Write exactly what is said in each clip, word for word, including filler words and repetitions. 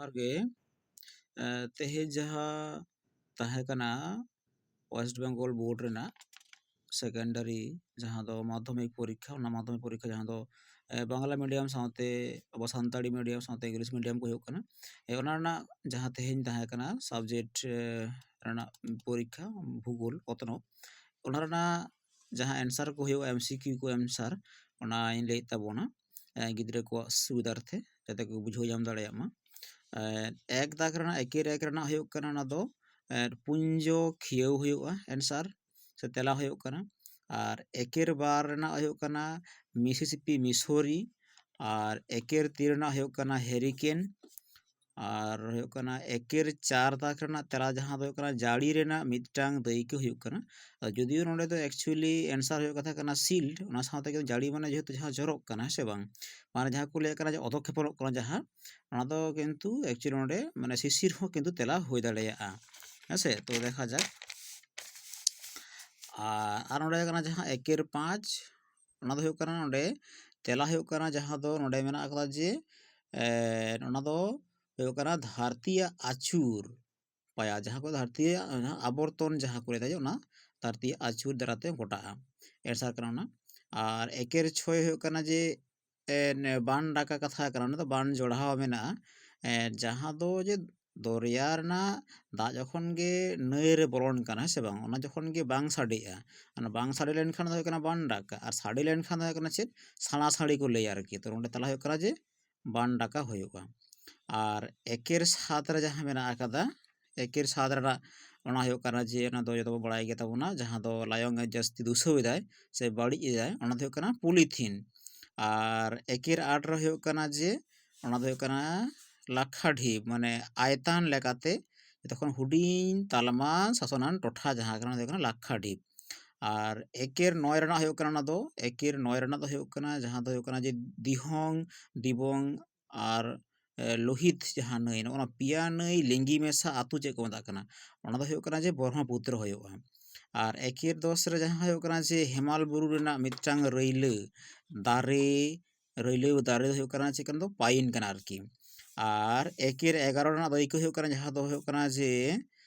ᱡᱚᱦᱟᱨ ᱜᱮ᱾ ᱮ, ᱛᱮᱦᱮᱧ ᱡᱟᱦᱟᱸ ᱛᱟᱦᱮᱸ ᱠᱟᱱᱟ ᱳᱭᱮᱥᱴ ᱵᱮᱝᱜᱚᱞ ᱵᱳᱨᱰ ᱨᱮᱱᱟᱜ ᱥᱮᱠᱮᱱᱰᱟᱨᱤ, ᱡᱟᱦᱟᱸ ᱫᱚ ᱢᱟᱫᱽᱫᱷᱚᱢᱤᱠ ᱯᱚᱨᱤᱠᱠᱷᱟ, ᱚᱱᱟ ᱢᱟᱫᱽᱫᱷᱚᱢᱤᱠ ᱯᱚᱨᱤᱠᱠᱷᱟ ᱡᱟᱦᱟᱸ ᱫᱚ, ᱮ, ᱵᱟᱝᱞᱟ ᱢᱤᱰᱤᱭᱟᱢ ᱥᱟᱶᱛᱮ ᱟᱵᱚ ᱥᱟᱱᱛᱟᱲᱤ ᱢᱤᱰᱤᱭᱟᱢ ᱥᱟᱶᱛᱮ ᱤᱝᱞᱤᱥ ᱢᱤᱰᱤᱭᱟᱢ ᱠᱚ ᱦᱩᱭᱩᱜ ᱠᱟᱱᱟ, ᱮ, ᱚᱱᱟ ᱨᱮᱱᱟᱜ ᱡᱟᱦᱟᱸ ᱛᱮᱦᱮᱧ ᱛᱟᱦᱮᱸ ᱠᱟᱱᱟ ᱥᱟᱵᱡᱮᱠᱴ, ᱮ, ᱨᱮᱱᱟᱜ ᱯᱚᱨᱤᱠᱠᱷᱟ, ᱵᱷᱩᱜᱳᱞ, ᱚᱛᱱᱚᱜ, ᱚᱱᱟ ᱨᱮᱱᱟᱜ ᱡᱟᱦᱟᱸ ᱮᱱᱥᱟᱨ ᱠᱚ ᱦᱩᱭᱩᱜᱼᱟ, ᱮᱢᱥᱤᱠᱤᱭᱩ ᱠᱚ ᱮᱱᱥᱟᱨ, ᱚᱱᱟᱧ ᱞᱟᱹᱭᱮᱫ ᱛᱟᱵᱚᱱᱟ, ᱮ, ᱜᱤᱫᱽᱨᱟᱹ ᱠᱚᱣᱟᱜ ᱥᱩᱵᱤᱫᱷᱟᱨᱛᱷᱮ, ᱡᱟᱛᱮ ᱠᱚ ᱵᱩᱡᱷᱟᱹᱣ ᱧᱟᱢ ᱫᱟᱲᱮᱭᱟᱜ ᱢᱟ᱾ ᱮ, ᱮᱠ ᱫᱟᱜᱽ ᱨᱮᱱᱟᱜ, ᱮᱠᱮᱨ ᱮᱠ ᱨᱮᱱᱟᱜ ᱦᱩᱭᱩᱜ ᱠᱟᱱᱟ, ᱚᱱᱟ ᱫᱚ, ᱮ, ᱯᱩᱧᱡᱚ ᱠᱷᱤᱭᱟᱹᱣ ᱦᱩᱭᱩᱜᱼᱟ, ᱮᱱᱥᱟᱨ ᱥᱮ ᱛᱮᱞᱟ ᱦᱩᱭᱩᱜ ᱠᱟᱱᱟ᱾ ᱟᱨ ᱮᱠᱮᱨ ᱵᱟᱨ ᱨᱮᱱᱟᱜ ᱦᱩᱭᱩᱜ ᱠᱟᱱᱟ ᱢᱤᱥᱤᱥᱤᱯᱤ ᱢᱤᱥᱳᱨᱤ, ᱟᱨ ᱮᱠᱮᱨ ᱛᱤᱱ ᱨᱮᱱᱟᱜ ᱦᱩᱭᱩᱜ ᱠᱟᱱᱟ ᱦᱮᱨᱤᱠᱮᱱ, ᱟᱨ ᱦᱩᱭᱩᱜ ᱠᱟᱱᱟ ᱮᱠᱮᱨ ᱪᱟᱨ ᱫᱟᱜᱽ ᱨᱮᱱᱟᱜ ᱛᱮᱞᱟ, ᱡᱟᱦᱟᱸ ᱫᱚ ᱦᱩᱭᱩᱜ ᱠᱟᱱᱟ ᱡᱟᱹᱲᱤ ᱨᱮᱱᱟᱜ ᱢᱤᱫᱴᱟᱝ ᱫᱟᱹᱭᱠᱟᱹ ᱦᱩᱭᱩᱜ ᱠᱟᱱᱟ᱾ ᱟᱨ ᱡᱩᱫᱤᱭᱳ ᱱᱚᱰᱮ ᱫᱚ actually answer ᱦᱩᱭᱩᱜ ᱠᱟᱛᱷᱟ ᱠᱟᱱᱟ ᱥᱤᱞᱰ, ᱚᱱᱟ ᱥᱟᱶᱛᱮ ᱠᱤᱱᱛᱩ ᱡᱟᱹᱲᱤ ᱢᱟᱱᱮ ᱡᱮᱦᱮᱛᱩ ᱡᱟᱦᱟᱸ ᱡᱚᱨᱚᱜ ᱠᱟᱱᱟ, ᱦᱮᱸ ᱥᱮ ᱵᱟᱝ, ᱢᱟᱱᱮ ᱡᱟᱦᱟᱸ ᱠᱚ ᱞᱟᱹᱭᱟᱜ ᱠᱟᱱᱟ ᱡᱮ ᱚᱫᱚᱠᱷᱮᱯᱚᱱᱚᱜ ᱠᱟᱱᱟ ᱡᱟᱦᱟᱸ, ᱚᱱᱟ ᱫᱚ ᱠᱤᱱᱛᱩ actually ᱱᱚᱰᱮ ᱢᱟᱱᱮ ᱥᱤᱥᱤᱨ ᱦᱚᱸ ᱠᱤᱱᱛᱩ ᱛᱮᱞᱟ ᱦᱩᱭ ᱫᱟᱲᱮᱭᱟᱜᱼᱟ, ᱦᱮᱸ ᱥᱮ᱾ ᱛᱚ ᱫᱮᱠᱷᱟ ᱡᱟᱠ᱾ ᱟᱨ, ᱟᱨ ᱱᱚᱰᱮ ᱠᱟᱱᱟ ᱡᱟᱦᱟᱸ ᱮᱠᱮᱨ ᱯᱟᱸᱪ, ᱚᱱᱟ ᱫᱚ ᱦᱩᱭᱩᱜ ᱠᱟᱱᱟ ᱱᱚᱰᱮ ᱛᱮᱞᱟ ᱦᱩᱭᱩᱜ ᱠᱟᱱᱟ ᱡᱟᱦᱟᱸ ᱫᱚ ᱱᱚᱰᱮ ᱢᱮᱱᱟᱜ ᱟᱠᱟᱫᱟ ᱡᱮ, ᱮ, ᱚᱱᱟ ᱫᱚ ᱦᱩᱭᱩᱜ ᱠᱟᱱᱟ ᱫᱷᱟᱹᱨᱛᱤᱭᱟᱜ ᱟᱹᱪᱩᱨ ᱯᱟᱭᱟ, ᱡᱟᱦᱟᱸ ᱠᱚ ᱫᱷᱟᱹᱨᱛᱤᱭᱟᱜ ᱡᱟᱦᱟᱸ ᱟᱵᱚᱨᱛᱚᱱ ᱡᱟᱦᱟᱸ ᱠᱚ ᱞᱟᱹᱭ ᱫᱟ ᱡᱮ ᱚᱱᱟ ᱫᱷᱟᱹᱨᱛᱤᱭᱟᱜ ᱟᱹᱪᱩᱨ ᱫᱟᱨᱟᱭᱛᱮ ᱜᱚᱴᱟᱜᱼᱟ, ᱮᱱᱥᱟᱨ ᱠᱟᱱᱟ ᱚᱱᱟ᱾ ᱟᱨ ᱮᱠᱮᱨ ᱪᱷᱚᱭ ᱦᱩᱭᱩᱜ ᱠᱟᱱᱟ ᱡᱮ, ᱮ, ᱱᱮ-, ᱵᱟᱱ ᱰᱟᱠᱟ ᱠᱟᱛᱷᱟ ᱠᱟᱱᱟ, ᱚᱱᱟ ᱫᱚ ᱵᱟᱱ ᱡᱚᱲᱦᱟᱣ ᱢᱮᱱᱟᱜᱼᱟ᱾ ᱮ, ᱡᱟᱦᱟᱸ ᱫᱚ ᱡᱮ ᱫᱚᱨᱭᱟ ᱨᱮᱱᱟᱜ ᱫᱟᱜ ᱡᱚᱠᱷᱚᱱ ᱜᱮ ᱱᱟᱹᱭ ᱨᱮ ᱵᱚᱞᱚᱱ ᱠᱟᱱᱟ, ᱦᱮᱸ ᱥᱮ ᱵᱟᱝ, ᱚᱱᱟ ᱡᱚᱠᱷᱚᱱ ᱜᱮ ᱵᱟᱝ ᱥᱟᱰᱮᱜᱼᱟ, ᱚᱱᱟ ᱵᱟᱝ ᱥᱟᱰᱮ ᱞᱮᱱᱠᱷᱟᱱ ᱫᱚ ᱦᱩᱭᱩᱜ ᱠᱟᱱᱟ ᱵᱟᱱ ᱰᱟᱠᱟ, ᱟᱨ ᱥᱟᱰᱮ ᱞᱮᱱᱠᱷᱟᱱ ᱫᱚ ᱦᱩᱭᱩᱜ ᱠᱟᱱᱟ ᱪᱮᱫ, ᱥᱟᱲᱟᱥᱟᱲᱤ ᱠᱚ ᱞᱟᱹᱭᱟ ᱟᱨᱠᱤ᱾ ᱛᱚ ᱱᱚᱰᱮ ᱛᱟᱞᱟ ᱦᱩᱭᱩᱜ ᱠᱟᱱᱟ ᱡᱮ ᱵᱟᱱ ᱰᱟᱠᱟ ᱦᱩᱭᱩᱜᱼᱟ᱾ ᱟᱨ ᱮᱠᱮᱨ ᱥᱟᱛ ᱨᱮ ᱡᱟᱦᱟᱸ ᱢᱮᱱᱟᱜ ᱟᱠᱟᱫᱟ, ᱮᱠᱮᱨ ᱥᱟᱛ ᱨᱮᱱᱟᱜ ᱚᱱᱟ ᱦᱩᱭᱩᱜ ᱠᱟᱱᱟ ᱡᱮ, ᱚᱱᱟ ᱫᱚ ᱡᱚᱛᱚ ᱵᱚ ᱵᱟᱲᱟᱭ ᱜᱮ ᱛᱟᱵᱚᱱᱟ, ᱡᱟᱦᱟᱸ ᱫᱚ ᱞᱟᱭᱚᱝ ᱮ ᱡᱟᱹᱥᱛᱤ ᱫᱩᱥᱟᱹᱣ ᱮᱫᱟᱭ ᱥᱮ ᱵᱟᱹᱲᱤᱡ ᱮᱫᱟᱭ, ᱚᱱᱟ ᱫᱚ ᱦᱩᱭᱩᱜ ᱠᱟᱱᱟ ᱯᱚᱞᱤᱛᱷᱤᱱ᱾ ᱟᱨ ᱮᱠᱮᱨ ᱟᱴ ᱨᱮ ᱦᱩᱭᱩᱜ ᱠᱟᱱᱟ ᱡᱮ, ᱚᱱᱟ ᱫᱚ ᱦᱩᱭᱩᱜ ᱠᱟᱱᱟ ᱞᱟᱠᱠᱷᱟᱰᱷᱤᱯ, ᱢᱟᱱᱮ ᱟᱭᱛᱟᱱ ᱞᱮᱠᱟᱛᱮ ᱡᱚᱛᱚ ᱠᱷᱚᱱ ᱦᱩᱰᱤᱧ ᱛᱟᱞᱢᱟ ᱥᱟᱥᱚᱱᱟᱱ ᱴᱚᱴᱷᱟ ᱡᱟᱦᱟᱸ ᱠᱟᱱᱟ, ᱚᱱᱟ ᱫᱚ ᱦᱩᱭᱩᱜ ᱠᱟᱱᱟ ᱞᱟᱠᱠᱷᱟᱰᱷᱤᱯ᱾ ᱟᱨ ᱮᱠᱮᱨ ᱱᱚᱭ ᱨᱮᱱᱟᱜ ᱦᱩᱭᱩᱜ ᱠᱟᱱᱟ, ᱚᱱᱟ ᱫᱚ ᱮᱠᱮᱨ ᱱᱚᱭ ᱨᱮᱱᱟᱜ ᱫᱚ ᱦᱩᱭᱩᱜ ᱠᱟᱱᱟ, ᱡᱟᱦᱟᱸ ᱫᱚ ᱦᱩᱭᱩᱜ ᱠᱟᱱᱟ ᱡᱮ ᱫᱤᱦᱚᱝ, ᱫᱤᱵᱚᱝ ᱟᱨ, ᱮ, ᱞᱳᱦᱤᱛ ᱡᱟᱦᱟᱸ ᱱᱟᱹᱭ, ᱱᱚᱜᱼᱚ ᱱᱚᱣᱟ ᱯᱮᱭᱟ ᱱᱟᱹᱭ ᱞᱤᱸᱜᱤ ᱢᱮᱥᱟ ᱟᱹᱛᱩ ᱪᱮᱫ ᱠᱚ ᱢᱮᱛᱟᱜ ᱠᱟᱱᱟ? ᱚᱱᱟ ᱫᱚ ᱦᱩᱭᱩᱜ ᱠᱟᱱᱟ ᱡᱮ ᱵᱨᱚᱦᱢᱚᱯᱩᱛᱨᱚ ᱦᱩᱭᱩᱜᱼᱟ᱾ ᱟᱨ ᱮᱠᱮᱨ ᱫᱚᱥ ᱨᱮ ᱡᱟᱦᱟᱸ ᱦᱩᱭᱩᱜ ᱠᱟᱱᱟ ᱡᱮ ᱦᱮᱢᱟᱞ ᱵᱩᱨᱩ ᱨᱮᱱᱟᱜ ᱢᱤᱫᱴᱟᱝ ᱨᱟᱹᱭᱞᱟᱹ ᱫᱟᱨᱮ, ᱨᱟᱹᱭᱞᱟᱹ ᱫᱟᱨᱮ ᱫᱚ ᱦᱩᱭᱩᱜ ᱠᱟᱱᱟ ᱪᱮᱫ ᱠᱟᱱ ᱫᱚ, ᱯᱟᱭᱤᱱ ᱠᱟᱱᱟ ᱟᱨᱠᱤ᱾ ᱟᱨ ᱮᱠᱮᱨ ᱮᱜᱟᱨᱚ ᱨᱮᱱᱟᱜ ᱫᱟᱹᱭᱠᱟᱹ ᱦᱩᱭᱩᱜ ᱠᱟᱱᱟ, ᱡᱟᱦᱟᱸ ᱫᱚ ᱦᱩᱭᱩᱜ ᱠᱟᱱᱟ ᱡᱮ,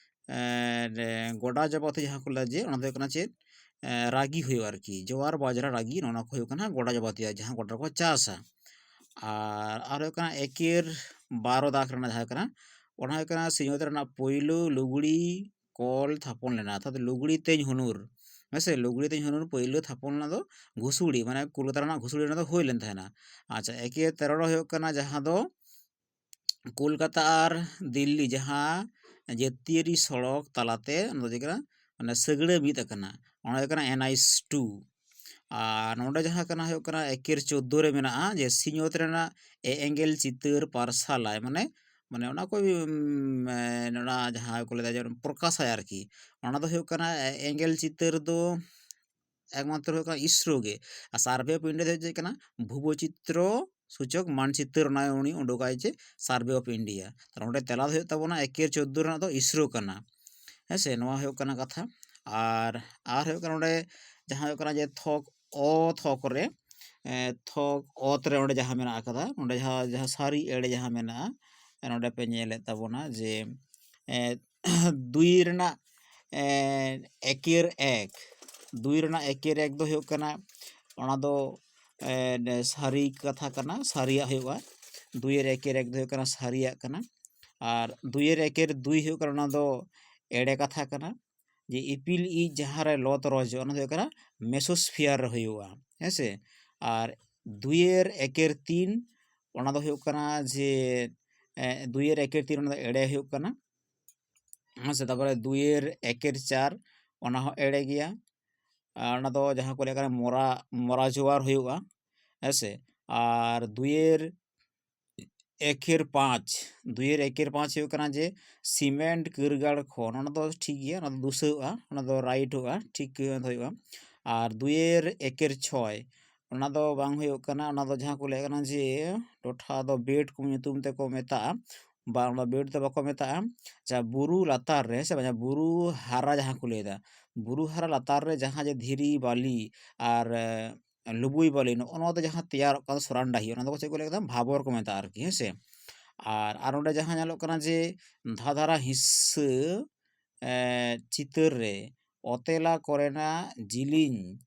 ᱮᱸ, ᱜᱚᱰᱟ ᱡᱟᱵᱟᱛᱤ ᱡᱟᱦᱟᱸ ᱠᱚ ᱞᱟᱹᱭᱟ, ᱡᱮ ᱚᱱᱟ ᱫᱚ ᱦᱩᱭᱩᱜ ᱠᱟᱱᱟ ᱪᱮᱫ? ᱮᱸ, ᱨᱟᱜᱤ ᱦᱩᱭᱩᱜᱼᱟ ᱟᱨᱠᱤ, ᱡᱚᱣᱟᱨ ᱵᱟᱡᱽᱨᱟ ᱨᱟᱜᱤ, ᱱᱚᱜᱼᱚ ᱱᱚᱣᱟ ᱠᱚ ᱦᱩᱭᱩᱜ ᱠᱟᱱᱟ ᱜᱚᱰᱟ ᱡᱟᱵᱟᱛᱤᱭᱟᱜ, ᱡᱟᱦᱟᱸ ᱜᱚᱰᱟ ᱨᱮᱠᱚ ᱪᱟᱥᱟ᱾ ᱟᱨ, ᱟᱨ ᱦᱩᱭᱩᱜ ᱠᱟᱱᱟ ᱮᱠᱮᱨ ᱵᱟᱨᱚ ᱫᱟᱜᱽ ᱨᱮᱱᱟᱜ ᱡᱟᱦᱟᱸ ᱠᱟᱱᱟ, ᱚᱱᱟ ᱦᱩᱭᱩᱜ ᱠᱟᱱᱟ ᱥᱤᱧᱚᱛ ᱨᱮᱱᱟᱜ ᱯᱳᱭᱞᱳ ᱞᱩᱜᱽᱲᱤ, ᱠᱚᱞ ᱛᱷᱟᱯᱚᱱ ᱞᱮᱱᱟ, ᱚᱨᱛᱷᱟᱛ ᱞᱩᱜᱽᱲᱤ ᱛᱮᱧ ᱦᱩᱱᱩᱨ, ᱦᱮᱸ ᱥᱮ, ᱞᱩᱜᱽᱲᱤ ᱛᱮᱧ ᱦᱩᱱᱩᱨ ᱯᱳᱭᱞᱳ ᱛᱷᱟᱯᱚᱱ ᱞᱮᱱᱟ ᱫᱚ ᱜᱷᱩᱥᱩᱲᱤ, ᱢᱟᱱᱮ ᱠᱳᱞᱠᱟᱛᱟ ᱨᱮᱱᱟᱜ ᱜᱷᱩᱥᱩᱲᱤ ᱨᱮ ᱚᱱᱟ ᱫᱚ ᱦᱩᱭ ᱞᱮᱱ ᱛᱟᱦᱮᱱᱟ᱾ ᱟᱪᱪᱷᱟ, ᱮᱠᱮᱨ ᱛᱮᱨᱚ ᱨᱮ ᱦᱩᱭᱩᱜ ᱠᱟᱱᱟ ᱡᱟᱦᱟᱸ ᱫᱚ ᱠᱳᱞᱠᱟᱛᱟ ᱟᱨ ᱫᱤᱞᱞᱤ ᱡᱟᱦᱟᱸ ᱡᱟᱹᱛᱤᱭᱟᱹᱨᱤ ᱥᱚᱲᱚᱠ ᱛᱟᱞᱟᱛᱮ ᱚᱱᱟ ᱫᱚ ᱪᱮᱫ ᱠᱟᱱᱟ, ᱢᱟᱱᱮ ᱥᱟᱹᱜᱲᱟᱹ ᱢᱤᱫ ᱟᱠᱟᱱᱟ, ᱚᱱᱟ ᱦᱩᱭᱩᱜ ᱠᱟᱱᱟ ᱮᱱ ᱮᱭᱤᱪ ᱴᱩ᱾ ᱟᱨ ᱱᱚᱰᱮ ᱡᱟᱦᱟᱸ ᱠᱟᱱᱟ ᱦᱩᱭᱩᱜ ᱠᱟᱱᱟ ᱮᱠᱮᱨ ᱪᱳᱫᱽᱫᱳ ᱨᱮ ᱢᱮᱱᱟᱜᱼᱟ ᱡᱮ ᱥᱤᱧᱚᱛ ᱨᱮᱱᱟᱜ ᱮ-, ᱮᱸᱜᱮᱞ ᱪᱤᱛᱟᱹᱨ ᱯᱟᱨᱥᱟᱞᱟᱭ, ᱢᱟᱱᱮ, ᱢᱟᱱᱮ ᱚᱱᱟ ᱠᱚ, ᱩᱢ, ᱮ, ᱚᱱᱟ ᱡᱟᱦᱟᱸ ᱠᱚ ᱞᱟᱹᱭᱫᱟ ᱡᱮ ᱯᱨᱚᱠᱟᱥᱟᱭ ᱟᱨᱠᱤ, ᱚᱱᱟ ᱫᱚ ᱦᱩᱭᱩᱜ ᱠᱟᱱᱟ ᱮ-, ᱮᱸᱜᱮᱞ ᱪᱤᱛᱟᱹᱨ ᱫᱚ ᱮᱠᱢᱟᱛᱨᱚ ᱦᱩᱭᱩᱜ ᱠᱟᱱᱟ ᱤᱥᱨᱳ ᱜᱮ᱾ ᱟᱨ Survey of India ᱫᱚ ᱪᱮᱫ ᱠᱟᱱᱟ? ᱵᱷᱩᱵᱚᱪᱤᱛᱨᱚ ᱥᱩᱪᱚᱠ ᱢᱟᱱᱪᱤᱛᱟᱹᱨ, ᱚᱱᱟ ᱩᱱᱤ ᱩᱰᱩᱠᱟᱭ ᱡᱮ Survey of India᱾ ᱛᱟᱦᱞᱮ ᱚᱸᱰᱮ ᱛᱮᱞᱟ ᱫᱚ ᱦᱩᱭᱩᱜ ᱛᱟᱵᱚᱱᱟ ᱮᱠᱮᱨ ᱪᱳᱫᱽᱫᱳ ᱨᱮᱱᱟᱜ ᱫᱚ ᱤᱥᱨᱳ ᱠᱟᱱᱟ᱾ ᱦᱮᱸ ᱥᱮ, ᱱᱚᱣᱟ ᱦᱩᱭᱩᱜ ᱠᱟᱱᱟ ᱠᱟᱛᱷᱟ᱾ ᱟᱨ, ᱟᱨ ᱦᱩᱭᱩᱜ ᱠᱟᱱᱟ ᱱᱚᱰᱮ ᱡᱟᱦᱟᱸ ᱦᱩᱭᱩᱜ ᱠᱟᱱᱟ ᱡᱮ ᱛᱷᱚᱠ ᱚ ᱛᱷᱚᱠ ᱨᱮ, ᱮ, ᱛᱷᱚᱠ ᱚᱛ ᱨᱮ ᱚᱸᱰᱮ ᱡᱟᱦᱟᱸ ᱢᱮᱱᱟᱜ ᱟᱠᱟᱫᱟ, ᱱᱚᱰᱮ ᱡᱟᱦᱟᱸ, ᱡᱟᱦᱟᱸ ᱥᱟᱹᱨᱤ ᱮᱲᱮ ᱡᱟᱦᱟᱸ ᱢᱮᱱᱟᱜᱼᱟ, ᱱᱚᱰᱮ ᱯᱮ ᱧᱮᱞᱮᱫ ᱛᱟᱵᱚᱱᱟ ᱡᱮ, ᱮ, ᱫᱩᱭ ᱨᱮᱱᱟᱜ, ᱮ, ᱮᱠᱮᱨ ᱮᱠ, ᱫᱩᱭ ᱨᱮᱱᱟᱜ ᱮᱠᱮᱨ ᱮᱠ ᱫᱚ ᱦᱩᱭᱩᱜ ᱠᱟᱱᱟ, ᱚᱱᱟ ᱫᱚ, ᱮ, ᱥᱟᱹᱨᱤ ᱠᱟᱛᱷᱟ ᱠᱟᱱᱟ, ᱥᱟᱹᱨᱤᱭᱟᱜ ᱦᱩᱭᱩᱜᱼᱟ᱾ ᱫᱩᱭ ᱨᱮ ᱮᱠᱮᱨ ᱮᱠ ᱫᱚ ᱦᱩᱭᱩᱜ ᱠᱟᱱᱟ ᱥᱟᱹᱨᱤᱭᱟᱜ ᱠᱟᱱᱟ᱾ ᱟᱨ ᱫᱩᱭ ᱨᱮ ᱮᱠᱮᱨ ᱫᱩᱭ ᱦᱩᱭᱩᱜ ᱠᱟᱱᱟ, ᱚᱱᱟ ᱫᱚ ᱮᱲᱮ ᱠᱟᱛᱷᱟ ᱠᱟᱱᱟ᱾ ᱡᱮ ᱤᱯᱤᱞ ᱤᱡ ᱡᱟᱦᱟᱸ ᱨᱮ ᱞᱚ ᱛᱚᱨᱚᱡᱚᱜᱼᱟ, ᱚᱱᱟ ᱫᱚ ᱦᱩᱭᱩᱜ ᱠᱟᱱᱟ mesosphere ᱨᱮ ᱦᱩᱭᱩᱜᱼᱟ, ᱦᱮᱸ ᱥᱮ᱾ ᱟᱨ ᱫᱩᱭᱮᱨ ᱮᱠᱮᱨ ᱛᱤᱱ, ᱚᱱᱟ ᱫᱚ ᱦᱩᱭᱩᱜ ᱠᱟᱱᱟ ᱡᱮ, ᱮ, ᱫᱩᱭᱮᱨ ᱮᱠᱮᱨ ᱛᱤᱱ, ᱚᱱᱟ ᱫᱚ ᱮᱲᱮ ᱦᱩᱭᱩᱜ ᱠᱟᱱᱟ, ᱦᱮᱸ ᱥᱮ᱾ ᱛᱟᱨᱯᱚᱨᱮ ᱫᱩᱭᱮᱨ ᱮᱠᱮᱨ ᱪᱟᱨ, ᱚᱱᱟ ᱦᱚᱸ ᱮᱲᱮ ᱜᱮᱭᱟ᱾ ᱟᱨ ᱚᱱᱟ ᱫᱚ ᱡᱟᱦᱟᱸ ᱠᱚ ᱞᱟᱹᱭ ᱠᱟᱱᱟ ᱢᱚᱨᱟ, ᱢᱚᱨᱟ ᱡᱳᱣᱟᱨ ᱦᱩᱭᱩᱜᱼᱟ, ᱦᱮᱸ ᱥᱮ᱾ ᱟᱨ ᱫᱩᱭᱮᱨ ᱮᱠᱮᱨ ᱯᱟᱸᱪ, ᱫᱩᱭᱮᱨ ᱮᱠᱮᱨ ᱯᱟᱸᱪ ᱦᱩᱭᱩᱜ ᱠᱟᱱᱟ ᱡᱮ ᱥᱤᱢᱮᱱᱴ ᱠᱟᱹᱨᱜᱟᱲ ᱠᱷᱚᱱ, ᱚᱱᱟ ᱫᱚ ᱴᱷᱤᱠ ᱜᱮᱭᱟ, ᱚᱱᱟ ᱫᱚ ᱫᱩᱥᱟᱹᱜᱼᱟ, ᱚᱱᱟ ᱫᱚ ᱨᱟᱭᱤᱴᱚᱜᱼᱟ, ᱴᱷᱤᱠ ᱦᱩᱭᱩᱜᱼᱟ᱾ ᱟᱨ ᱫᱩᱭᱮᱨ ᱮᱠᱮᱨ ᱪᱷᱚᱭ, ᱚᱱᱟ ᱫᱚ ᱵᱟᱝ ᱦᱩᱭᱩᱜ ᱠᱟᱱᱟ, ᱚᱱᱟ ᱫᱚ ᱡᱟᱦᱟᱸ ᱠᱚ ᱞᱟᱹᱭ ᱠᱟᱱᱟ ᱡᱮ ᱴᱚᱴᱷᱟ ᱫᱚ ᱵᱮᱰ ᱠᱚ ᱧᱩᱛᱩᱢ ᱛᱮᱠᱚ ᱢᱮᱛᱟᱜᱼᱟ, ᱵᱟ, ᱚᱱᱟ ᱵᱮᱰ ᱫᱚ ᱵᱟᱠᱚ ᱢᱮᱛᱟᱜᱼᱟ᱾ ᱡᱟᱦᱟᱸ ᱵᱩᱨᱩ ᱞᱟᱛᱟᱨ ᱨᱮ, ᱥᱮ ᱵᱟᱝ, ᱡᱟᱦᱟᱸ ᱵᱩᱨᱩ ᱦᱟᱨᱟ ᱡᱟᱦᱟᱸ ᱠᱚ ᱞᱟᱹᱭᱫᱟ, ᱵᱩᱨᱩ ᱦᱟᱨᱟ ᱞᱟᱛᱟᱨ ᱨᱮ ᱡᱟᱦᱟᱸ ᱡᱮ ᱫᱷᱤᱨᱤ ᱵᱟᱹᱞᱤ ᱟᱨ, ᱮ, ᱞᱩᱵᱩᱭ ᱵᱟᱹᱞᱤ, ᱱᱚᱜᱼᱚ ᱱᱚᱣᱟ ᱫᱚ ᱡᱟᱦᱟᱸ ᱛᱮᱭᱟᱨᱚᱜ ᱠᱟᱱ ᱥᱚᱨᱟᱱ ᱰᱟᱹᱦᱤ, ᱚᱱᱟ ᱫᱚ ᱪᱮᱫ ᱠᱚ ᱞᱟᱹᱭ ᱠᱮᱫᱟ? ᱵᱷᱟᱵᱚᱨ ᱠᱚ ᱢᱮᱛᱟᱜᱼᱟ ᱟᱨᱠᱤ, ᱦᱮᱸ ᱥᱮ᱾ ᱟᱨ ᱟᱨ ᱚᱸᱰᱮ ᱡᱟᱦᱟᱸ ᱧᱮᱞᱚᱜ ᱠᱟᱱᱟ ᱡᱮ ᱫᱷᱟᱫᱷᱟᱨᱟ ᱦᱤᱸᱥᱟᱹ ᱮ, ᱪᱤᱛᱟᱹᱨ ᱨᱮ ᱚᱛᱮᱞᱟ ᱠᱚᱨᱮᱱᱟᱜ ᱡᱤᱞᱤᱧ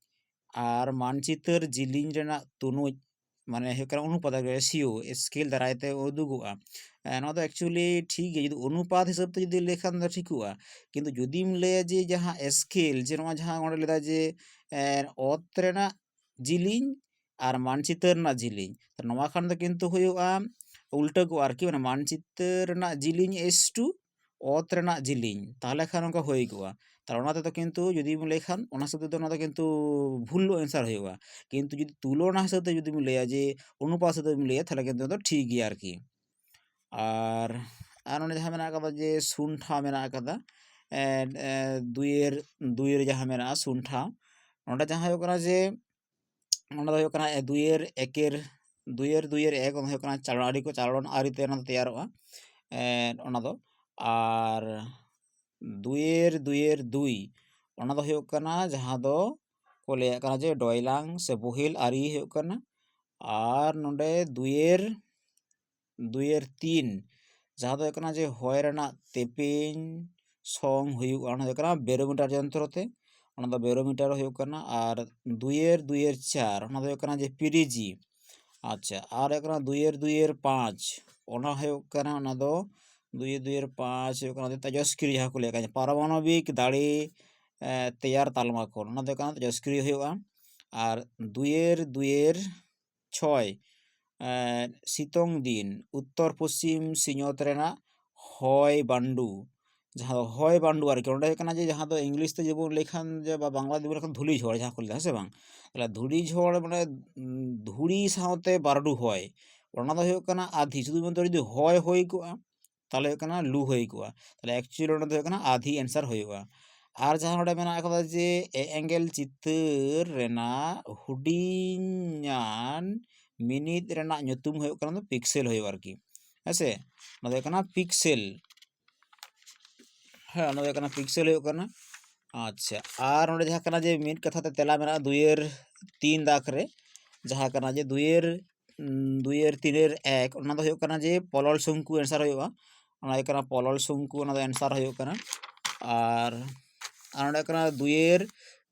ᱟᱨ ᱢᱟᱱᱪᱤᱛᱟᱹᱨ ᱡᱤᱞᱤᱧ ᱨᱮᱱᱟᱜ ᱛᱩᱱᱩᱡ, ᱢᱟᱱᱮ ᱦᱩᱭᱩᱜ ᱠᱟᱱᱟ ᱚᱱᱩᱯᱟᱛ, ᱨᱮᱥᱤᱭᱳ, ᱥᱠᱮᱞ ᱫᱟᱨᱟᱭ ᱛᱮ ᱩᱫᱩᱜᱚᱜᱼᱟ᱾ ᱮ, ᱱᱚᱣᱟ ᱫᱚ actually ᱴᱷᱤᱠ ᱜᱮᱭᱟ, ᱡᱩᱫᱤ ᱚᱱᱩᱯᱟᱛ ᱦᱤᱥᱟᱹᱵ ᱛᱮ ᱡᱩᱫᱤ ᱞᱟᱹᱭ ᱠᱷᱟᱱ ᱫᱚ ᱴᱷᱤᱠᱚᱜᱼᱟ, ᱠᱤᱱᱛᱩ ᱡᱩᱫᱤᱢ ᱞᱟᱹᱭᱟ ᱡᱮ ᱡᱟᱦᱟᱸ ᱥᱠᱮᱞ, ᱡᱮ ᱱᱚᱣᱟ ᱡᱟᱦᱟᱸ ᱚᱸᱰᱮ ᱞᱟᱹᱭᱫᱟ ᱡᱮ ᱮ, ᱚᱛ ᱨᱮᱱᱟᱜ ᱡᱤᱞᱤᱧ ᱟᱨ ᱢᱟᱱᱪᱤᱛᱟᱹᱨ ᱨᱮᱱᱟᱜ ᱡᱤᱞᱤᱧ, ᱛᱚ ᱱᱚᱣᱟ ᱠᱷᱟᱱ ᱫᱚ ᱠᱤᱱᱛᱩ ᱦᱩᱭᱩᱜᱼᱟ ᱩᱞᱴᱟᱹ ᱠᱚᱜᱼᱟ ᱟᱨᱠᱤ, ᱢᱟᱱᱮ ᱢᱟᱱᱪᱤᱛᱟᱹᱨ ᱨᱮᱱᱟᱜ ᱡᱤᱞᱤᱧ ᱮᱥ ᱴᱩ ᱚᱛ ᱨᱮᱱᱟᱜ ᱡᱤᱞᱤᱧ, ᱛᱟᱦᱚᱞᱮ ᱠᱷᱟᱱ ᱚᱱᱠᱟ ᱦᱩᱭ ᱠᱚᱜᱼᱟ᱾ ᱛᱟᱦᱚᱞᱮ ᱚᱱᱟ ᱛᱮᱫᱚ ᱠᱤᱱᱛᱩ ᱡᱩᱫᱤ ᱵᱚᱱ ᱞᱟᱹᱭ ᱠᱷᱟᱱ ᱚᱱᱟ ᱦᱤᱥᱟᱹᱵ ᱛᱮᱫᱚ ᱚᱱᱟ ᱫᱚ ᱠᱤᱱᱛᱩ ᱵᱷᱩᱞ ᱮᱱᱥᱟᱨ ᱦᱩᱭᱩᱜᱼᱟ᱾ ᱠᱤᱱᱛᱩ ᱡᱩᱫᱤ ᱛᱩᱞᱚᱱᱟ ᱦᱤᱥᱟᱹᱵ ᱛᱮ ᱡᱩᱫᱤ ᱵᱚᱱ ᱞᱟᱹᱭᱟ, ᱡᱮ ᱚᱱᱩᱯᱟᱛ ᱦᱤᱥᱟᱹᱵ ᱛᱮ ᱵᱚᱱ ᱞᱟᱹᱭᱟ, ᱛᱟᱦᱚᱞᱮ ᱠᱤᱱᱛᱩ ᱚᱱᱟ ᱫᱚ ᱴᱷᱤᱠ ᱜᱮᱭᱟ ᱟᱨᱠᱤ᱾ ᱟᱨ ᱟᱨ ᱱᱚᱰᱮ ᱡᱟᱦᱟᱸ ᱢᱮᱱᱟᱜ ᱟᱠᱟᱫᱟ ᱡᱮ ᱥᱩᱱᱴᱷᱟ ᱢᱮᱱᱟᱜ ᱟᱠᱟᱫᱟ, ᱮ, ᱮ, ᱫᱩᱭᱮᱨ, ᱫᱩᱭᱮᱨ ᱡᱟᱦᱟᱸ ᱢᱮᱱᱟᱜᱼᱟ ᱥᱩᱱᱴᱷᱟ, ᱱᱚᱰᱮ ᱡᱟᱦᱟᱸ ᱦᱩᱭᱩᱜ ᱠᱟᱱᱟ ᱡᱮ ᱚᱱᱟ ᱫᱚ ᱦᱩᱭᱩᱜ ᱠᱟᱱᱟ ᱮ, ᱫᱩᱭᱮᱨ ᱮᱠᱮᱨ, ᱫᱩᱭᱮᱨ ᱫᱩᱭᱮᱨ ᱮᱠ, ᱚᱱᱟ ᱦᱩᱭᱩᱜ ᱠᱟᱱᱟ ᱪᱟᱞᱚᱱ ᱟᱹᱨᱤ ᱠᱚ, ᱪᱟᱞᱚᱱ ᱟᱹᱨᱤ ᱛᱮ ᱚᱱᱟ ᱫᱚ ᱛᱮᱭᱟᱨᱚᱜᱼᱟ᱾ ᱮ, ᱚᱱᱟ ᱫᱚ ᱟᱨ ᱫᱩᱭᱮᱨ ᱫᱩᱭᱮᱨ ᱫᱩᱭ, ᱚᱱᱟ ᱫᱚ ᱦᱩᱭᱩᱜ ᱠᱟᱱᱟ ᱡᱟᱦᱟᱸ ᱫᱚ ᱠᱚ ᱞᱟᱹᱭᱟᱜ ᱠᱟᱱᱟ ᱡᱮ ᱰᱚᱭᱞᱟᱝ ᱥᱮ ᱵᱳᱦᱮᱞ ᱟᱹᱨᱤ ᱦᱩᱭᱩᱜ ᱠᱟᱱᱟ᱾ ᱟᱨ ᱱᱚᱰᱮ ᱫᱩᱭᱮᱨ, ᱫᱩᱭᱮᱨ ᱛᱤᱱ, ᱡᱟᱦᱟᱸ ᱫᱚ ᱦᱩᱭᱩᱜ ᱠᱟᱱᱟ ᱡᱮ ᱦᱚᱭ ᱨᱮᱱᱟᱜ ᱛᱮᱯᱮᱧ ᱥᱚᱝ ᱦᱩᱭᱩᱜᱼᱟ, ᱚᱱᱟ ᱫᱚ ᱦᱩᱭᱩᱜ ᱠᱟᱱᱟ ᱵᱮᱨᱳᱢᱤᱴᱟᱨ ᱡᱚᱱᱛᱨᱚ ᱛᱮ, ᱚᱱᱟ ᱫᱚ ᱵᱮᱨᱳᱢᱤᱴᱟᱨ ᱦᱩᱭᱩᱜ ᱠᱟᱱᱟ᱾ ᱟᱨ ᱫᱩᱭᱮᱨ ᱫᱩᱭᱮᱨ ᱪᱟᱨ, ᱚᱱᱟ ᱫᱚ ᱦᱩᱭᱩᱜ ᱠᱟᱱᱟ ᱡᱮ ᱯᱤᱨᱤᱡᱤ᱾ ᱟᱪᱪᱷᱟ, ᱟᱨ ᱦᱩᱭᱩᱜ ᱠᱟᱱᱟ ᱫᱩᱭᱮᱨ ᱫᱩᱭᱮᱨ ᱯᱟᱸᱪ, ᱚᱱᱟ ᱦᱩᱭᱩᱜ ᱠᱟᱱᱟ, ᱚᱱᱟ ᱫᱚ ᱫᱩᱭᱮᱨ ᱫᱩᱭᱮᱨ ᱯᱟᱸᱪ ᱦᱩᱭᱩᱜ ᱠᱟᱱᱟ ᱛᱮᱡᱚᱥᱠᱨᱤᱭᱟ, ᱡᱟᱦᱟᱸ ᱠᱚ ᱞᱟᱹᱭ ᱠᱟᱱᱟ ᱯᱟᱨᱚᱢᱟᱱᱚᱵᱤᱠ ᱫᱟᱲᱮ, ᱮ, ᱛᱮᱭᱟᱨ ᱛᱟᱞᱢᱟ ᱠᱷᱚᱱ, ᱚᱱᱟ ᱫᱚ ᱦᱩᱭᱩᱜ ᱠᱟᱱᱟ ᱛᱮᱡᱚᱥᱠᱨᱤᱭᱟ ᱦᱩᱭᱩᱜᱼᱟ᱾ ᱟᱨ ᱫᱩᱭᱮᱨ ᱫᱩᱭᱮᱨ ᱪᱷᱚᱭ, ᱮ, ᱥᱤᱛᱩᱝ ᱫᱤᱱ ᱩᱛᱛᱚᱨ ᱯᱚᱥᱪᱤᱢ ᱥᱤᱧᱚᱛ ᱨᱮᱱᱟᱜ ᱦᱚᱭ ᱵᱟᱱᱰᱩ, ᱡᱟᱦᱟᱸ ᱫᱚ ᱦᱚᱭ ᱵᱟᱱᱰᱩ ᱟᱨᱠᱤ, ᱚᱸᱰᱮ ᱦᱩᱭᱩᱜ ᱠᱟᱱᱟ ᱡᱮ ᱡᱟᱦᱟᱸ ᱫᱚ ᱤᱝᱞᱤᱥ ᱛᱮ ᱡᱮᱵᱚᱱ ᱞᱟᱹᱭ ᱠᱷᱟᱱ ᱡᱮ ᱵᱟ ᱵᱟᱝᱞᱟ ᱛᱮᱵᱚᱱ ᱞᱟᱹᱭ ᱠᱷᱟᱱ ᱫᱷᱩᱞᱤ ᱡᱷᱚᱲ ᱡᱟᱦᱟᱸ ᱠᱚ ᱞᱟᱹᱭᱟ, ᱦᱮᱸ ᱥᱮ ᱵᱟᱝ? ᱛᱟᱦᱚᱞᱮ ᱫᱷᱩᱲᱤ ᱡᱷᱚᱲ ᱢᱟᱱᱮ, ᱩᱸ, ᱫᱷᱩᱲᱤ ᱥᱟᱶᱛᱮ ᱵᱟᱹᱨᱰᱩ ᱦᱚᱭ, ᱚᱱᱟ ᱫᱚ ᱦᱩᱭᱩᱜ ᱠᱟᱱᱟ ᱟᱫᱷᱤ, ᱥᱩᱫᱷᱩ ᱢᱟᱛᱨᱚ ᱡᱩᱫᱤ ᱦᱚᱭ ᱦᱩᱭ ᱠᱚᱜᱼᱟ, ᱛᱟᱦᱚᱞᱮ ᱦᱩᱭᱩᱜ ᱠᱟᱱᱟ ᱞᱩ ᱦᱩᱭ ᱠᱚᱜᱼᱟ᱾ ᱛᱟᱦᱚᱞᱮ actually ᱚᱸᱰᱮ ᱫᱚ ᱦᱩᱭᱩᱜ ᱠᱟᱱᱟ ᱟᱫᱷᱤ answer ᱦᱩᱭᱩᱜᱼᱟ᱾ ᱟᱨ ᱡᱟᱦᱟᱸ ᱱᱚᱰᱮ ᱢᱮᱱᱟᱜ ᱟᱠᱟᱫᱟ ᱡᱮ ᱮ ᱮᱸᱜᱮᱞ ᱪᱤᱛᱟᱹᱨ ᱨᱮᱱᱟᱜ ᱦᱩᱰᱤᱧᱟᱱ ᱢᱤᱱᱤᱴ ᱨᱮᱱᱟᱜ ᱧᱩᱛᱩᱢ ᱦᱩᱭᱩᱜ ᱠᱟᱱᱟ ᱫᱚ ᱯᱤᱠᱥᱮᱞ ᱦᱩᱭᱩᱜᱼᱟ ᱟᱨᱠᱤ, ᱦᱮᱸ ᱥᱮ? ᱚᱱᱟ ᱫᱚ ᱦᱩᱭᱩᱜ ᱠᱟᱱᱟ ᱯᱤᱠᱥᱮᱞ᱾ ᱦᱮᱸ, ᱚᱱᱟ ᱫᱚ ᱦᱩᱭᱩᱜ ᱠᱟᱱᱟ ᱯᱤᱠᱥᱮᱞ ᱦᱩᱭᱩᱜ ᱠᱟᱱᱟ᱾ ᱟᱪᱪᱷᱟ, ᱟᱨ ᱱᱚᱰᱮ ᱡᱟᱦᱟᱸ ᱠᱟᱱᱟ ᱡᱮ ᱢᱤᱫ ᱠᱟᱛᱷᱟ ᱛᱮ ᱛᱮᱞᱟ ᱢᱮᱱᱟᱜᱼᱟ ᱫᱩᱭᱮᱨ ᱛᱤᱱ ᱫᱟᱜᱽ ᱨᱮ, ᱡᱟᱦᱟᱸ ᱠᱟᱱᱟ ᱡᱮ ᱫᱩᱭᱮᱨ ᱩᱸ, ᱫᱩᱭᱮᱨ ᱛᱤᱱᱮᱨ ᱮᱠ, ᱚᱱᱟ ᱫᱚ ᱦᱩᱭᱩᱜ ᱠᱟᱱᱟ ᱡᱮ ᱯᱚᱞᱚᱞ ᱥᱚᱝᱠᱩ answer ᱦᱩᱭᱩᱜᱼᱟ᱾ ᱚᱱᱟ ᱦᱩᱭᱩᱜ ᱠᱟᱱᱟ ᱯᱚᱞᱚᱞ ᱥᱚᱝᱠᱩ, ᱚᱱᱟ ᱫᱚ answer ᱦᱩᱭᱩᱜ ᱠᱟᱱᱟ᱾ ᱟᱨ, ᱟᱨ ᱱᱚᱰᱮ ᱠᱟᱱᱟ ᱫᱩᱭᱮᱨ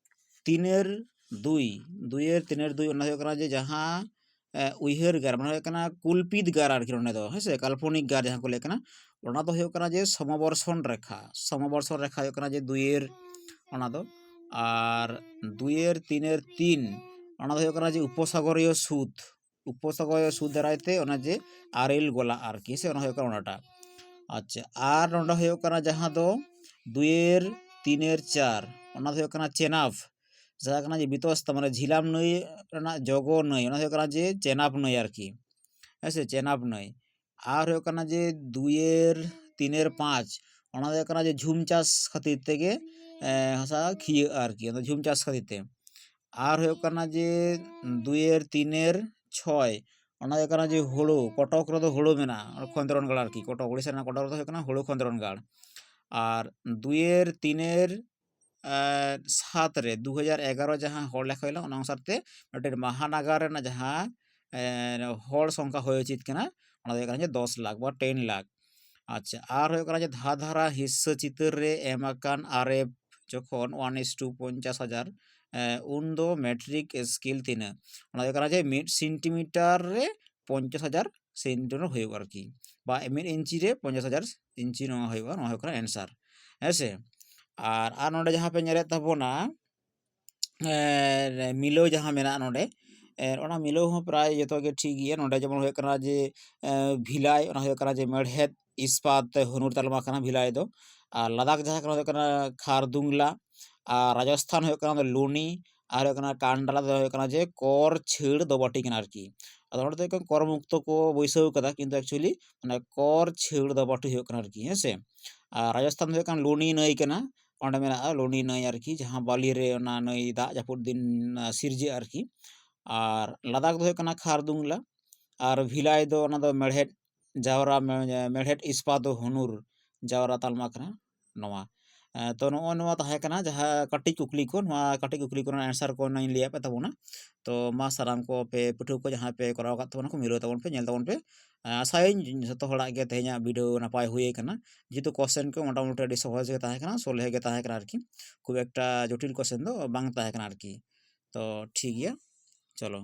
ᱛᱤᱱᱮᱨ ᱫᱩᱭ, ᱫᱩᱭᱮᱨ ᱛᱤᱱᱮᱨ ᱫᱩᱭ, ᱚᱱᱟ ᱦᱩᱭᱩᱜ ᱠᱟᱱᱟ ᱡᱮ ᱡᱟᱦᱟᱸ, ᱮ, ᱩᱭᱦᱟᱹᱨ ᱜᱟᱨ, ᱢᱟᱱᱮ ᱦᱩᱭᱩᱜ ᱠᱟᱱᱟ ᱠᱚᱞᱯᱤᱛ ᱜᱟᱨ ᱟᱨᱠᱤ, ᱱᱚᱰᱮ ᱫᱚ, ᱦᱮᱸ ᱥᱮ, ᱠᱟᱞᱯᱚᱱᱤᱠ ᱜᱟᱨ ᱡᱟᱦᱟᱸ ᱠᱚ ᱞᱟᱹᱭ ᱠᱟᱱᱟ, ᱚᱱᱟ ᱫᱚ ᱦᱩᱭᱩᱜ ᱠᱟᱱᱟ ᱡᱮ ᱥᱚᱢᱚᱵᱚᱨᱥᱚᱱ ᱨᱮᱠᱷᱟ, ᱥᱚᱢᱚᱵᱚᱨᱥᱚᱱ ᱨᱮᱠᱷᱟ ᱦᱩᱭᱩᱜ ᱠᱟᱱᱟ ᱡᱮ ᱫᱩᱭᱮᱨ, ᱚᱱᱟ ᱫᱚ, ᱟᱨ ᱫᱩᱭᱮᱨ ᱛᱤᱱᱮᱨ ᱛᱤᱱ, ᱚᱱᱟ ᱫᱚ ᱦᱩᱭᱩᱜ ᱠᱟᱱᱟ ᱡᱮ ᱩᱯᱚᱥᱟᱜᱚᱨᱤᱭᱚ ᱥᱩᱫ, ᱩᱯᱚᱥᱟᱜᱚᱨᱤᱭᱚ ᱥᱩᱫ ᱫᱟᱨᱟᱭ ᱛᱮ ᱚᱱᱟ ᱡᱮ ᱟᱨᱮᱞ ᱜᱚᱞᱟ ᱟᱨᱠᱤ, ᱥᱮ ᱚᱱᱟ ᱦᱩᱭᱩᱜ ᱠᱟᱱᱟ ᱚᱱᱟᱴᱟᱜ᱾ ᱟᱪᱪᱷᱟ, ᱟᱨ ᱱᱚᱰᱮ ᱦᱩᱭᱩᱜ ᱠᱟᱱᱟ ᱡᱟᱦᱟᱸ ᱫᱚ ᱫᱩᱭᱮᱨ ᱛᱤᱱᱮᱨ ᱪᱟᱨ, ᱚᱱᱟ ᱫᱚ ᱦᱩᱭᱩᱜ ᱠᱟᱱᱟ ᱪᱮᱱᱟᱵ, ᱡᱟᱦᱟᱸ ᱠᱟᱱᱟ ᱡᱮ ᱵᱤᱛᱚᱥᱛᱟ, ᱢᱟᱱᱮ ᱡᱷᱤᱞᱟᱢ ᱱᱟᱹᱭ ᱨᱮᱱᱟᱜ ᱡᱚᱜᱚ ᱱᱟᱹᱭ, ᱚᱱᱟ ᱦᱩᱭᱩᱜ ᱠᱟᱱᱟ ᱡᱮ ᱪᱮᱱᱟᱵ ᱱᱟᱹᱭ ᱟᱨᱠᱤ, ᱦᱮᱸ ᱥᱮ, ᱪᱮᱱᱟᱵ ᱱᱟᱹᱭ᱾ ᱟᱨ ᱦᱩᱭᱩᱜ ᱠᱟᱱᱟ ᱡᱮ ᱫᱩᱭᱮᱨ ᱛᱤᱱᱮᱨ ᱯᱟᱸᱪ, ᱚᱱᱟ ᱫᱚ ᱦᱩᱭᱩᱜ ᱠᱟᱱᱟ ᱡᱮ ᱡᱷᱩᱢ ᱪᱟᱥ ᱠᱷᱟᱹᱛᱤᱨ ᱛᱮᱜᱮ, ᱮ, ᱦᱟᱥᱟ ᱠᱷᱤᱭᱟᱹᱜᱼᱟ ᱟᱨᱠᱤ, ᱚᱱᱟ ᱡᱷᱩᱢ ᱪᱟᱥ ᱠᱷᱟᱹᱛᱤᱨ ᱛᱮ᱾ ᱟᱨ ᱦᱩᱭᱩᱜ ᱠᱟᱱᱟ ᱡᱮ ᱫᱩᱭᱮᱨ ᱛᱤᱱᱮᱨ ᱪᱷᱚᱭ, ᱚᱱᱟ ᱫᱚ ᱦᱩᱭᱩᱜ ᱠᱟᱱᱟ ᱡᱮ ᱦᱩᱲᱩ, ᱠᱚᱴᱚᱠ ᱨᱮᱫᱚ ᱦᱩᱲᱩ ᱢᱮᱱᱟᱜᱼᱟ, ᱚᱱᱟ ᱠᱷᱚᱸᱫᱽᱨᱚᱱ ᱜᱟᱲ ᱟᱨᱠᱤ, ᱠᱚᱴᱚᱠ, ᱩᱲᱤᱥᱥᱟ ᱨᱮᱱᱟᱜ ᱠᱚᱴᱚᱠ ᱨᱮᱫᱚ ᱦᱩᱭᱩᱜ ᱠᱟᱱᱟ ᱦᱩᱲᱩ ᱠᱷᱚᱸᱫᱽᱨᱚᱱ ᱜᱟᱲ᱾ ᱟᱨ ᱫᱩᱭᱮᱨ ᱛᱤᱱᱮᱨ, ᱮ, ᱥᱟᱛ ᱨᱮ, ᱫᱩ ᱦᱟᱡᱟᱨ ᱮᱜᱟᱨᱚ ᱡᱟᱦᱟᱸ ᱦᱚᱲ ᱞᱮᱠᱷᱟ ᱦᱩᱭ ᱞᱮᱱᱟ, ᱚᱱᱟ ᱚᱱᱩᱥᱟᱨ ᱛᱮ ᱢᱤᱫᱴᱮᱱ ᱢᱟᱦᱟᱱᱟᱜᱟᱨ ᱨᱮᱱᱟᱜ ᱡᱟᱦᱟᱸ, ᱮ, ᱦᱚᱲ ᱥᱚᱝᱠᱷᱟ ᱦᱩᱭ ᱩᱪᱤᱛ ᱠᱟᱱᱟ, ᱚᱱᱟ ᱫᱚ ᱦᱩᱭᱩᱜ ᱠᱟᱱᱟ ᱡᱮ ᱫᱚᱥ ᱞᱟᱠᱷ ᱵᱟ ten ᱞᱟᱠᱷ᱾ ᱟᱪᱪᱷᱟ, ᱟᱨ ᱦᱩᱭᱩᱜ ᱠᱟᱱᱟ ᱡᱮ ᱫᱷᱟᱨ ᱫᱷᱟᱨᱟ ᱦᱤᱥᱟᱹ ᱪᱤᱛᱟᱹᱨ ᱨᱮ ᱮᱢ ᱟᱠᱟᱱ ᱟᱨᱮᱯ ᱡᱚᱠᱷᱚᱱ one is to ᱯᱚᱧᱪᱟᱥ ᱦᱟᱡᱟᱨ, ᱮ, ᱩᱱ ᱫᱚ ᱢᱮᱴᱨᱤᱠ ᱥᱠᱮᱞ ᱛᱤᱱᱟᱹᱜ? ᱚᱱᱟ ᱫᱚ ᱦᱩᱭᱩᱜ ᱠᱟᱱᱟ ᱡᱮ ᱢᱤᱫ ᱥᱮᱱᱴᱤᱢᱤᱴᱟᱨ ᱨᱮ ᱯᱚᱧᱪᱟᱥ ᱦᱟᱡᱟᱨ ᱥᱮᱱᱴᱤᱢᱤᱴᱟᱨ ᱦᱩᱭᱩᱜᱼᱟ ᱟᱨᱠᱤ, ᱵᱟ ᱢᱤᱫ ᱤᱧᱪᱤ ᱨᱮ ᱯᱚᱧᱪᱟᱥ ᱦᱟᱡᱟᱨ ᱤᱧᱪᱤ ᱱᱚᱣᱟ ᱦᱩᱭᱩᱜᱼᱟ, ᱱᱚᱣᱟ ᱦᱩᱭᱩᱜ ᱠᱟᱱᱟ answer, ᱦᱮᱸ ᱥᱮ᱾ ᱟᱨ, ᱟᱨ ᱱᱚᱰᱮ ᱡᱟᱦᱟᱸ ᱯᱮ ᱧᱮᱞᱮᱫ ᱛᱟᱵᱚᱱᱟ, ᱮ, ᱢᱤᱞᱟᱹᱣ ᱡᱟᱦᱟᱸ ᱢᱮᱱᱟᱜᱼᱟ ᱱᱚᱰᱮ, ᱮ, ᱚᱱᱟ ᱢᱤᱞᱟᱹᱣ ᱦᱚᱸ ᱯᱨᱟᱭ ᱡᱚᱛᱚ ᱜᱮ ᱴᱷᱤᱠ ᱜᱮᱭᱟ᱾ ᱱᱚᱰᱮ ᱡᱮᱢᱚᱱ ᱦᱩᱭᱩᱜ ᱠᱟᱱᱟ ᱡᱮ, ᱮ, ᱵᱷᱤᱞᱟᱭ, ᱚᱱᱟ ᱦᱩᱭᱩᱜ ᱠᱟᱱᱟ ᱡᱮ ᱢᱮᱲᱦᱮᱫ ᱤᱥᱯᱟᱛ ᱦᱩᱱᱩᱨ ᱛᱟᱞᱢᱟ ᱠᱟᱱᱟ ᱵᱷᱤᱞᱟᱭ ᱫᱚ᱾ ᱟᱨ ᱞᱟᱫᱟᱠᱷ ᱡᱟᱦᱟᱸ ᱠᱟᱱᱟ, ᱦᱩᱭᱩᱜ ᱠᱟᱱᱟ ᱠᱷᱟᱨᱫᱩᱝᱞᱟ, ᱟᱨ ᱨᱟᱡᱚᱥᱛᱷᱟᱱ ᱦᱩᱭᱩᱜ ᱠᱟᱱᱟ ᱞᱩᱱᱤ, ᱟᱨ ᱦᱩᱭᱩᱜ ᱠᱟᱱᱟ ᱠᱟᱱᱰᱟᱞᱟ ᱫᱚ ᱦᱩᱭᱩᱜ ᱠᱟᱱᱟ ᱡᱮ ᱠᱚᱨ ᱪᱷᱟᱹᱲ ᱫᱚᱵᱟᱴᱤ ᱠᱟᱱᱟ ᱟᱨᱠᱤ᱾ ᱟᱫᱚ ᱱᱚᱰᱮ ᱫᱚ ᱦᱩᱭᱩᱜ ᱠᱟᱱᱟ ᱠᱚᱨ ᱢᱩᱠᱛᱚ ᱠᱚ ᱵᱟᱹᱭᱥᱟᱹᱣ ᱠᱟᱫᱟ, ᱠᱤᱱᱛᱩ actually ᱚᱱᱟ ᱠᱚᱨ ᱪᱷᱟᱹᱲ ᱫᱚᱵᱟᱴᱤ ᱦᱩᱭᱩᱜ ᱠᱟᱱᱟ ᱟᱨᱠᱤ, ᱦᱮᱸ ᱥᱮ᱾ ᱟᱨ ᱨᱟᱡᱚᱥᱛᱷᱟᱱ ᱫᱚ ᱦᱩᱭᱩᱜ ᱠᱟᱱᱟ ᱞᱩᱱᱤ ᱱᱟᱹᱭ ᱠᱟᱱᱟ, ᱚᱸᱰᱮ ᱢᱮᱱᱟᱜᱼᱟ ᱞᱩᱱᱤ ᱱᱟᱹᱭ ᱟᱨᱠᱤ, ᱡᱟᱦᱟᱸ ᱵᱟᱞᱤ ᱨᱮ ᱚᱱᱟ ᱱᱟᱹᱭ ᱫᱟᱜ ᱡᱟᱹᱯᱩᱫ ᱫᱤᱱ, ᱟ, ᱥᱤᱨᱡᱟᱹᱜᱼᱟ ᱟᱨᱠᱤ᱾ ᱟᱨ ᱞᱟᱫᱟᱠᱷ ᱫᱚ ᱦᱩᱭᱩᱜ ᱠᱟᱱᱟ ᱠᱷᱟᱨᱫᱩᱝᱞᱟ, ᱟᱨ ᱵᱷᱤᱞᱟᱭ ᱫᱚ ᱚᱱᱟ ᱫᱚ ᱢᱮᱲᱦᱮᱫ ᱡᱟᱣᱨᱟ, ᱢᱮ-, ᱢᱮᱲᱦᱮᱫ ᱤᱥᱯᱟᱛ ᱦᱩᱱᱩᱨ ᱡᱟᱣᱨᱟ ᱛᱟᱞᱢᱟ ᱠᱟᱱᱟ ᱱᱚᱣᱟ᱾ ᱛᱚ ᱱᱚᱜᱼᱚ ᱱᱚᱣᱟ ᱛᱟᱦᱮᱸ ᱠᱟᱱᱟ ᱡᱟᱦᱟᱸ ᱠᱟᱹᱴᱤᱡ ᱠᱩᱠᱞᱤ ᱠᱚ, ᱱᱚᱣᱟ ᱠᱟᱹᱴᱤᱡ ᱠᱩᱠᱞᱤ ᱠᱚᱨᱮᱱᱟᱜ answer ᱠᱚ ᱱᱟᱜ ᱤᱧ ᱞᱟᱹᱭᱟᱫ ᱯᱮ ᱛᱟᱵᱚᱱᱟ᱾ ᱛᱚ ᱢᱟ ᱥᱟᱱᱟᱢ ᱠᱚ ᱯᱮ ᱯᱟᱹᱴᱷᱩᱣᱟᱹ ᱠᱚ ᱡᱟᱦᱟᱸᱭ ᱯᱮ ᱠᱚᱨᱟᱣ ᱟᱠᱟᱫ ᱛᱟᱵᱚᱱᱟ ᱠᱚ, ᱢᱤᱞᱟᱹᱣ ᱛᱟᱵᱚᱱ ᱯᱮ, ᱧᱮᱞ ᱛᱟᱵᱚᱱ ᱯᱮ᱾ ᱟᱥᱟᱭᱟᱹᱧ ᱡᱚᱛᱚ ᱦᱚᱲᱟᱜ ᱜᱮ ᱛᱮᱦᱮᱧᱟᱜ video ᱱᱟᱯᱟᱭ ᱦᱩᱭ ᱟᱠᱟᱱᱟ, ᱡᱮᱦᱮᱛᱩ question ᱠᱚ ᱢᱚᱴᱟᱢᱩᱴᱤ ᱟᱹᱰᱤ ᱥᱚᱦᱚᱡᱽ ᱜᱮ ᱛᱟᱦᱮᱸ ᱠᱟᱱᱟ, ᱥᱚᱞᱦᱮ ᱜᱮ ᱛᱟᱦᱮᱸ ᱠᱟᱱᱟ ᱟᱨᱠᱤ, ᱠᱷᱩᱵ ᱮᱠᱴᱟ ᱡᱚᱴᱤᱞ question ᱫᱚ ᱵᱟᱝ ᱛᱟᱦᱮᱸ ᱠᱟᱱᱟ ᱟᱨᱠᱤ᱾ ᱛᱚ ᱴᱷᱤᱠ ᱜᱮᱭᱟ, ᱪᱚᱞᱚ᱾